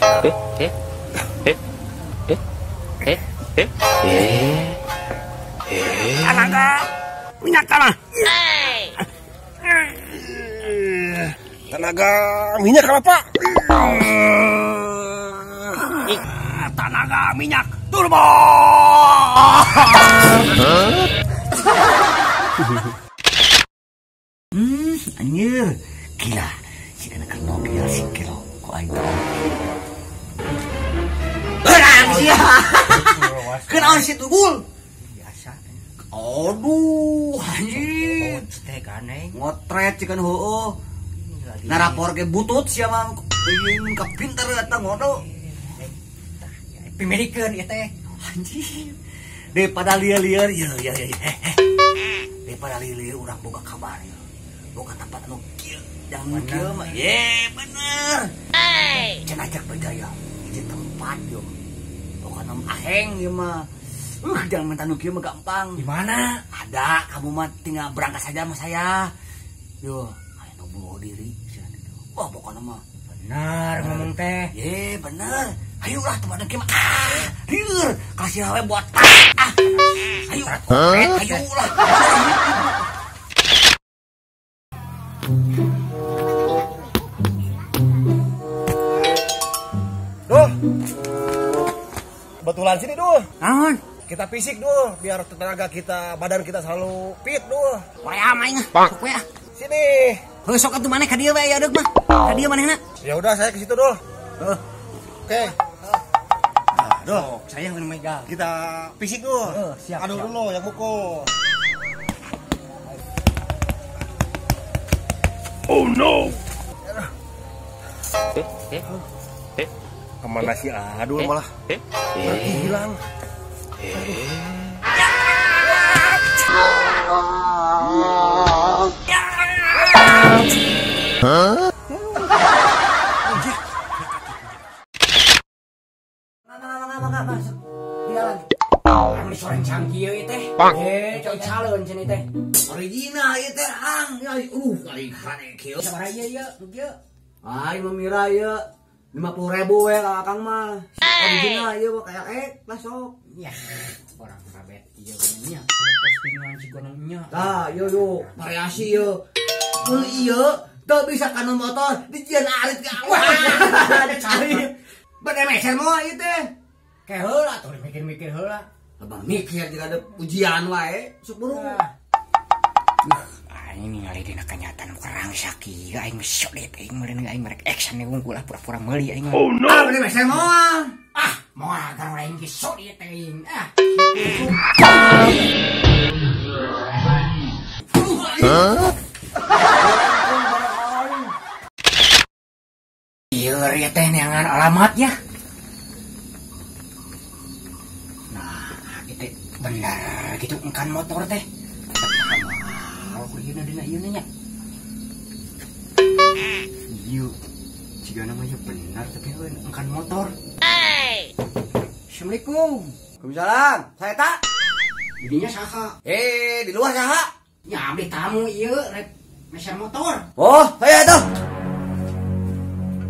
Eh eh eh eh eh eh eh. Tenaga minyak tanah. Tenaga minyak kelapa. Tenaga minyak turbo. Anjir, gila. Si anak Nokia si kilo kok aing tahu. Berang sia. Kenaon si tugul? Biasa. Aduh, anjir. Teh ganeng. Ngotret cikan heueuh. Narapor ge butut sia mah. Euy ka pinter eta ngono. Pimilikeun ieu teh. Anjir. Daripada lieur-lieur, ya ya ya. Daripada lieur-lieur urang boga kabar ya. Boga tempat anu kieu. Jangan kieu mah. Ye, bener. Cenah ajak percaya. Hiji tempat yo. Pokokna aheng ieu mah. Jangan minta nu kieu mah gampang. Di mana? Ada, kamu mah tinggal berangkat saja sama saya. Yo, aya nu bunuh diri cenah gitu. Wah, pokokna mah bener ngomong teh. Ye, bener. Ayolah teman kieu mah. Ah, lieur. Kasih we buat ah. Ayo, ayolah. Duh. Kebetulan sini, Duh. Naon? Kita fisik, Duh, biar tenaga kita, badan kita selalu fit, Duh. Korea mah aing. Sok we ah. Sini. Heuh sok atuh maneh ka dieu we ya deuk mah. Ka dieu manehna. Ya udah saya ke situ, Duh. Heeh. Oke. Duh, saya yang megang. Kita fisik, Duh. Siap. Aduh dulu yang mukul. Oh no. Eh eh eh. Kemana sih Adul malah? Hilang. Hah? Masuk. Jalan. Kami soreng canggih ieu teh. Eh, calon cenah teh. Original ieu teh ang. Kali kane kieu. Sabaraha ieu ieu? Kieu. Ai memira ieu 50.000 we ka Akang mah. Original ieu mah kayak lah sok. Ya, orang rabet ieu nya. Postingan sigana nya. Tah, ieu yo variasi ieu. Meuli ieu teu bisa kana motor dijieun arit ke awak. Arit. Bade meser moal ieu teh. Kayak heula tuh mikir-mikir heula. Abang mikir jika ada ujian wae, sok buru. Aing ningali dina kenyataan kerang sakieu aing sok deui aing meureun aing merek action wungkul lah pura-pura meuli aing. Oh no. Ah, bade meser moal. Ah, moal garang aing ge sok deui teh aing. Ah. Hah? Ieu ieu teh neangan alamatnya. Nah, itu benar gitu engkan motor teh. Kalau ieu dina ieu nya. Ieu jiga namanya benar tapi engkan motor. Assalamualaikum. Waalaikumsalam. Saya tak. Didinya saha? Di luar saha? Ya abdi tamu ieu rek meser motor. Oh, saya tuh.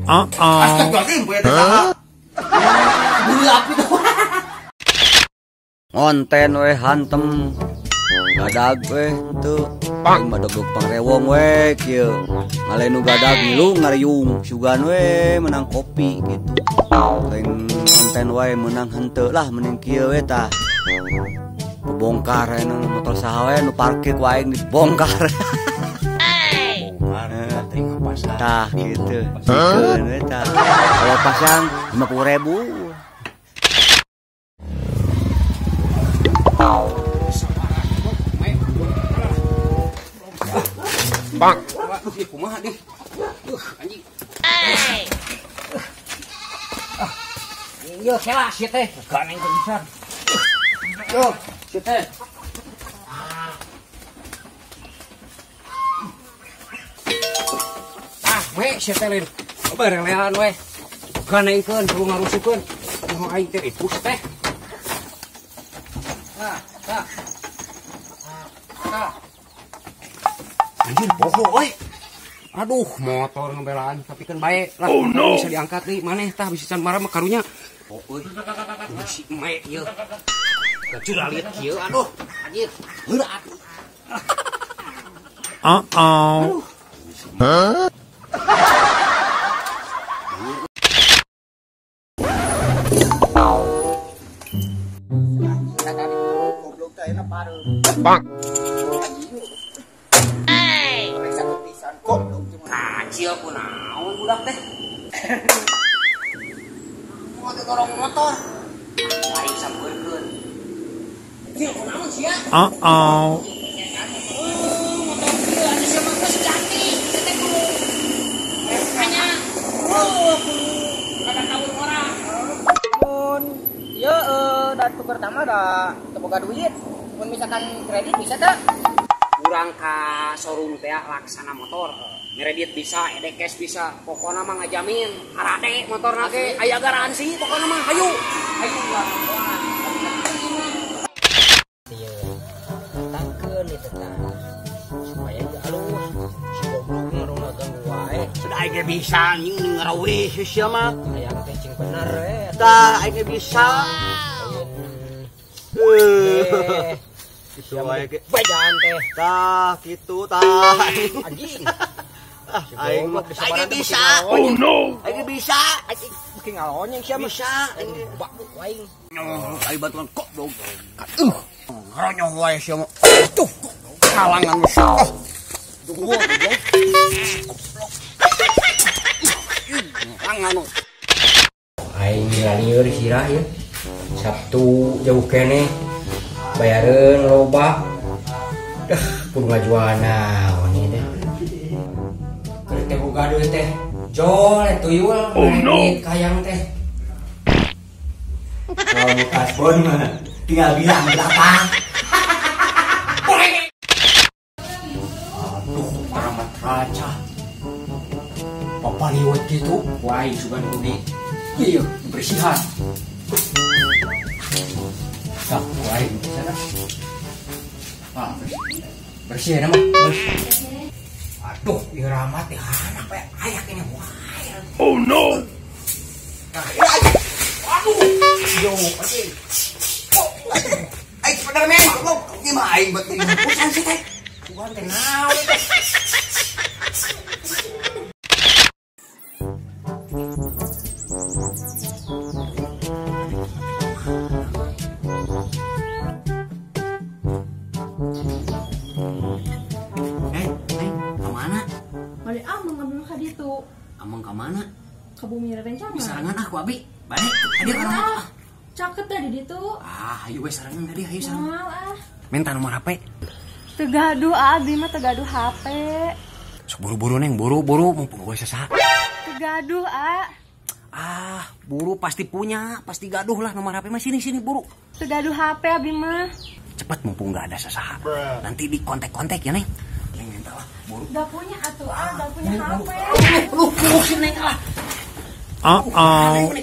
Astagfirullahaladzim, punya teh saha. Bulu api tuh. Ngonten we hantem. Gadag we teu. Aing mah dogdog pangrewong we kieu. Ngalenu gadag ngilu ngariung, sugan we menang kopi gitu. Aing konten wae menang henteu lah mending kieu we tah. Bongkar anu motor saha we nu parkir ku aing dibongkar. Tah gitu. Sikeun we tah. Kalau pasang 50.000. Bang. Ih, kumaha deh. Anjing. Yo, kela sia teh. Ganeng teh pisan. Yo, sia teh. Ah, we sia teh lain. Barelean we. Ganengkeun perlu ngarusukeun. Kumaha aing teh ripus teh. Tah, tah. Tah. Anjir, bohong euy. Aduh, motor ngebelaan tapi kan baik lah. Oh, no. Bisa diangkat nih, maneh tah bisa can marah mah karunya. Oh euy. Si mae ieu. Curalit kieu aduh, anjir. Heula atuh. Uh-oh. Huh? Bang. Kacil kunaon budak teh. Mau dorong motor. Aing sampeurkeun. Cil kunaon sia? Uh-oh. Motor kieu anu sia mah geus ganti. Teh kudu hanya kada tahun orang. Mun ieu da tuker pertama da teu boga duit. Mun misalkan kredit bisa teu? Urang ka showroom teh laksana motor. Ngeredit bisa, ede cash bisa. Pokona mah ngajamin harade motorna ge aya garansi pokona mah hayu. Hayu urang. Ieu tangkeun ieu teh supaya ieu alus. Si goblok mah ganggu wae. Sudah aing ge bisa anjing ngerawih sia mah. Hayang teh cing bener we. Tah aing ge bisa. Gitu wae ge. Bajaan teh. Tah kitu tah. Anjing. Aing mah aing bisa. Oh no. Aing bisa. Anjing beuki ngalonyeng sia mah. Bisa. Aing bakuk aing. Aing batuan kok dong. Ngeronyoh wae sia mah. Tuh kalangan geus. Tuh goblok. Kalangan. Aing lalieur sirah ieu. Sabtu jauh keneh. Bayareun loba. Dah kudu ngajual naon ieu teh. Keur teh boga duit teh. Jol tuyul. Oh no. Kayang teh. Kalau mau kasbon mah tinggal bilang berapa. Aduh, keramat raca. Papa liwat gitu. Wah, sugan kudu iya, bersihan. Tah, wae sana. Ah, bersih ya mah. Bersih. Aduh, ieu ramat teh anak we ayak ini wae. Oh no. Aduh. Yo, anjing. Aing Spiderman, goblok. Ieu mah aing bet urusan sih teh. Bukan teh naon teh. Kemana? Balik amang ambil ka ditu. Amang kemana? Ka bumi rencana. Sarangan ah ku abi. Balik. Hadir ah. Caket tadi ditu. Ah, ayo we sarangan tadi, ayo sarangan. Moal ah. Minta nomor HP. Teu gaduh abi mah teu gaduh HP. Sok buru-buru neng, buru-buru mumpung gue sesah. Teu gaduh ah. Ah, buru pasti punya, pasti gaduh lah nomor HP mah sini sini buru. Teu gaduh HP abi mah. Cepat mumpung nggak ada sesaha. Nanti di kontak-kontak ya neng. Neng minta lah, buru. Gak punya atuh ah, gak punya HP. Lu si neng lah. Uh-oh.